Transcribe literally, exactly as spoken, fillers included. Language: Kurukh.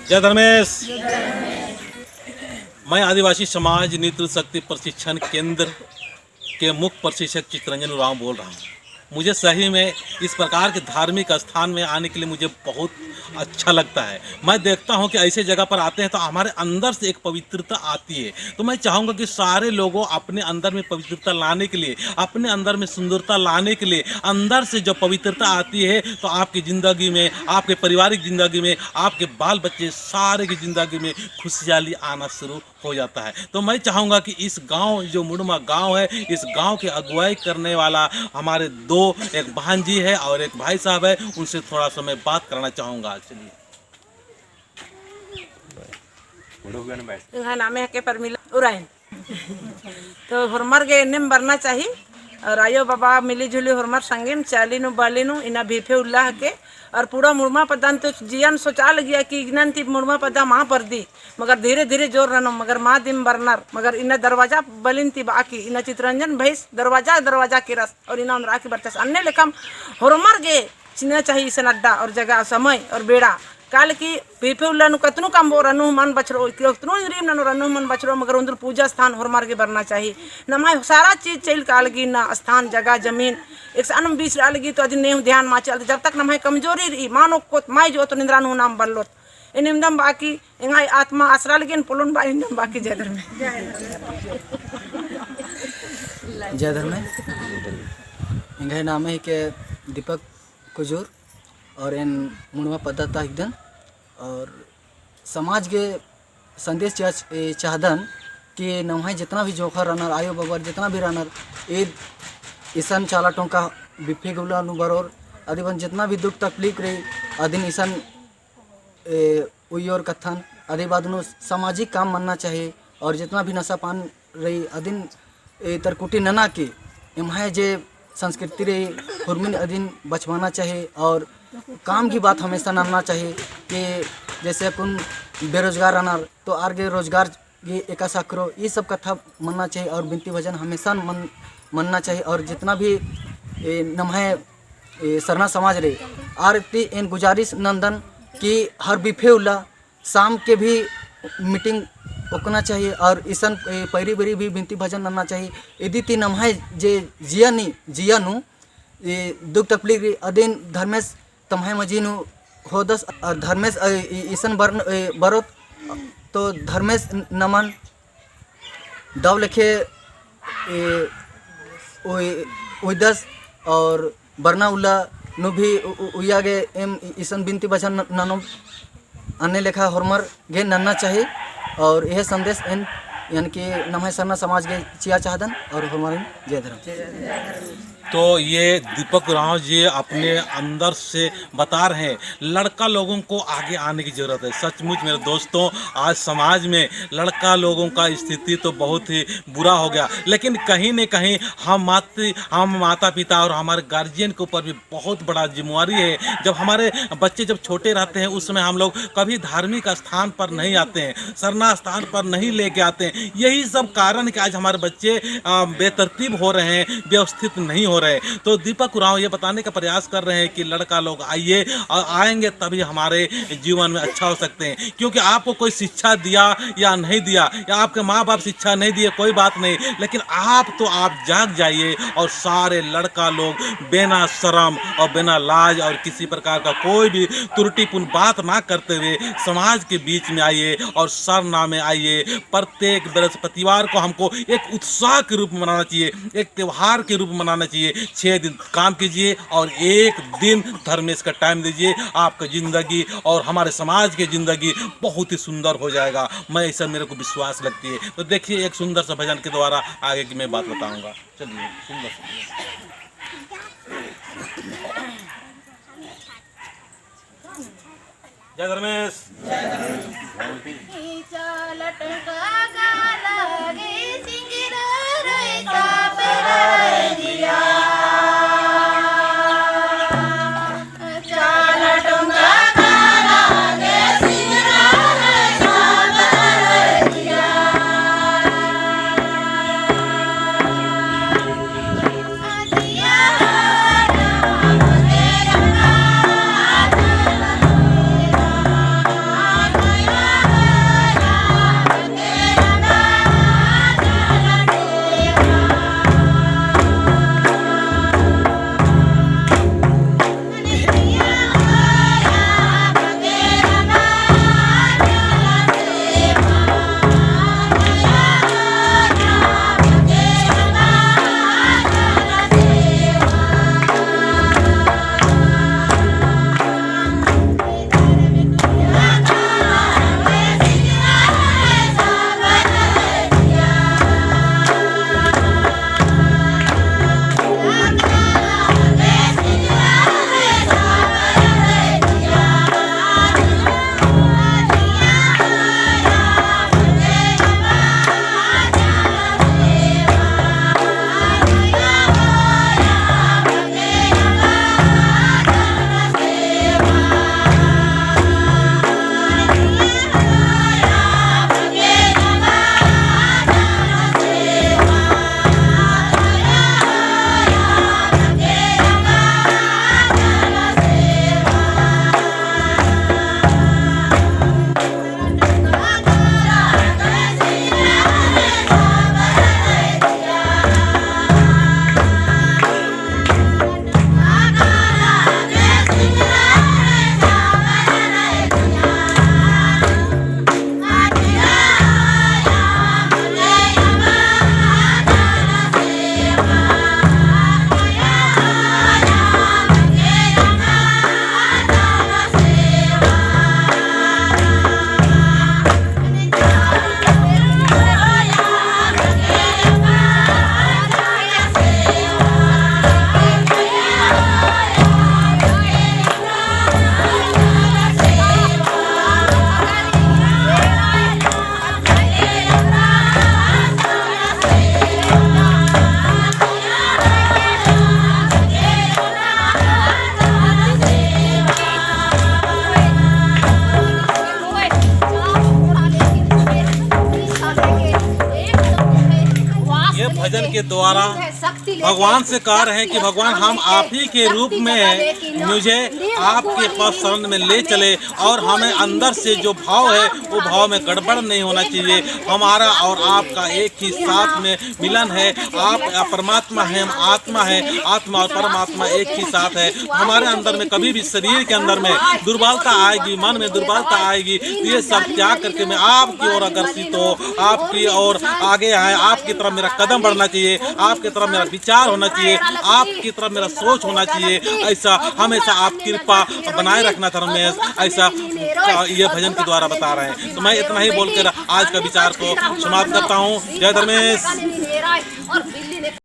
जय धर्मेश। मैं आदिवासी समाज नेतृत्व शक्ति प्रशिक्षण केंद्र के मुख्य प्रशिक्षक चितरंजन उराँव बोल रहा हूँ। मुझे सही में इस प्रकार के धार्मिक स्थान में आने के लिए मुझे बहुत अच्छा लगता है। मैं देखता हूँ कि ऐसे जगह पर आते हैं तो हमारे अंदर से एक पवित्रता आती है। तो मैं चाहूँगा कि सारे लोगों अपने अंदर में पवित्रता लाने के लिए, अपने अंदर में सुंदरता लाने के लिए, अंदर से जब पवित्रता आती है तो आपकी ज़िंदगी में, आपके पारिवारिक ज़िंदगी में, आपके बाल बच्चे सारे की ज़िंदगी में खुशहाली आना शुरू हो जाता है। तो मैं चाहूँगा कि इस गांव, जो मुड़मा गांव है, इस गांव की अगुवाई करने वाला हमारे दो, एक बहन जी है और एक भाई साहब है, उनसे थोड़ा सा मैं बात करना चाहूँगा। चलिए। एंग्है नामे हके परमिला उराइन। तो होरमर गे एन्नेम बरना चाही, और आयो बाबा मिली जुली होरमर संगेम चाली नू बाली नू इन्ना बिफे उल्ला हके, और पूरा मुड़मा पद्दा नू तो जिया नू सोचा लगिया कि इगनन ती मुड़मा पद्दा मा परदी, मगर धीरे धीरे जोर ननो, मगर मा दिम बरनर, मगर इन्ना दरवाजा बलिन ती बाकी, इन्ना चितरंजन भइस दरवाजा दरवाजा केरस, और इन्ना ओन्द्रा की बरचस। अन्ने लेखम होरमर गे चिन्हा चाही इसन अड्डा और जगह, समय और बेड़ा। काल की बिफे उल्ला नू कतनू कमबो रन्नू मन बछरो, कतनू इन्द्रिम ननो रन्नू मन बछरो, मगर ओन्द्र पूजा स्थान होरमर गे बरना चाही। नम्है सारा चीज चइल काल की ना स्थान, जगह, जमीन, एकसानम बीच रआ लगी तो अदिन नेहू ध्यान मा चलत, जब तक नम्है कमजोरी रई, मानो कोत माई जो तो निंद्रा नू नाम बल्लोत। एन्नेम दम बाकी, एंग्है आत्मा आसरा लगी एन पोल्लोन बा, एन्नेम बाकी जय धर्मे। जय धर्मे। एंग्है नामे हिके दीपक कुजूर और एन मुड़मा पद्दा ता हिकदन और समाज गे संदेश चिआ, ए, चाहदन कि नम्है जितना भी जोंख़र रअनर, आयो बबर जितना भी रअनर, ईद इसन चाला टोंका बिफे उल्ला नू बरोर, अदिन जितना भी दुख तकलीफ रई, अदिन इसन ए, उइयोर कत्थन, अदी बाद नू सामाजिक काम मन्ना चाही, और जितना भी नशा पान रई, अदिन ए, तरकुटी नना के, एम्है जे संस्कृति रई, हुरमिन अदिन बछाबअना चाही, और काम की बात हमेशा नन्ना चाही कि जैसे अक्कुन बेरोजगार रअनर, तो आर गे रोजगार गे एकासा करो, ई सब कत्था मन्ना चाही और बिनती भजन हमेशा मन, मन्ना चाही। और जितना भी, ए, नम्है, ए, सरना समाज रई, आर ती एन गुजारिश नन्दन कि हर बिफे उल्ला शाम के भी meeting ओक्कना चाही और इसन, ए, पैरी बैरी भी बिनती भजन नन्ना चाही। इदी ती नम्है जे जिया नी, जिया नू, ए, दुख तकलीफ रई, अदिन धर्मेस तम्है मझी नू होदस, अ, धर्मेस, अ, इ-, इसन बर-, अ, बरोत, तो धर्मेस नमन दव लेखे, ए, उइ-, उइदस और बरना उल्ला नू भी उ-, उ-, उइया गे एम इ-, इसन बिनती बचन न-, ननोम। अन्ने लेखा होरमर गे नन्ना चाही और यह संदेश एन, यानी कि नम्है सरना समाज गे चिआ चाहदन और होरमर जय धर्म। तो ये दीपक उराँव जी अपने अंदर से बता रहे हैं, लड़का लोगों को आगे आने की ज़रूरत है। सचमुच मेरे दोस्तों, आज समाज में लड़का लोगों का स्थिति तो बहुत ही बुरा हो गया, लेकिन कहीं न कहीं हम मात-, हम माता पिता और हमारे गार्जियन के ऊपर भी बहुत बड़ा जिम्मेवारी है। जब हमारे बच्चे जब छोटे रहते हैं, उस समय हम लोग कभी धार्मिक स्थान पर नहीं आते हैं, सरना स्थान पर नहीं लेके आते हैं। यही सब कारण है कि आज हमारे बच्चे, अ, बेतरतीब हो रहे हैं, व्यवस्थित नहीं हो रहे। तो दीपक उराँव ये बताने का प्रयास कर रहे हैं कि लड़का लोग आइए, और आएंगे तभी हमारे जीवन में अच्छा हो सकते हैं। क्योंकि आपको कोई शिक्षा दिया या नहीं दिया, या आपके माँ बाप शिक्षा नहीं दिए, कोई बात नहीं, लेकिन आप तो आप जाग जाइए और सारे लड़का लोग बिना शर्म और बिना लाज और किसी प्रकार का कोई भी त्रुटिपूर्ण बात ना करते हुए समाज के बीच में आइए और सरना में आइए। प्रत्येक बृहस्पतिवार को हमको एक उत्साह के रूप में मनाना चाहिए, एक त्यौहार के रूप में मनाना चाहिए। छः दिन काम कीजिए और एक दिन धर्मेस का टाइम दीजिए, आपका ज़िंदगी और हमारे समाज की ज़िंदगी बहुत ही सुंदर हो जाएगा। मैं ऐसा, मेरे को विश्वास लगती है। तो देखिए, एक सुंदर सा भजन के द्वारा आगे की मैं बात बताऊंगा। चलिए, सुंदर सा भजन। जय धर्मेस। द्वारा भगवान से कह रहे हैं कि भगवान, हम आप ही के रूप में मुझे आपके पास शरण में ले चले और हमें अंदर से जो भाव है, वो भाव में गड़बड़ नहीं होना चाहिए। हमारा और आपका एक ही साथ में मिलन है। आप परमात्मा हैं, हम आत्मा है, आत्मा और परमात्मा एक ही साथ है। हमारे अंदर में कभी भी, शरीर के अंदर में दुर्बलता आएगी, मन में दुर्बलता आएगी, तो ये सब त्याग करके मैं आपकी ओर अग्रसित हो, आपकी ओर आगे आए, आपकी तरफ मेरा कदम बढ़ना चाहिए, आपकी तरफ मेरा विचार होना चाहिए, आपकी तरफ मेरा सोच होना चाहिए। ऐसा हमेशा आप कृपा बनाए रखना धर्मेश, ऐसा, आ, ये भजन के द्वारा बता रहे हैं। तो मैं इतना ही बोल के आज का विचार को समाप्त करता हूँ। जय धर्मेश।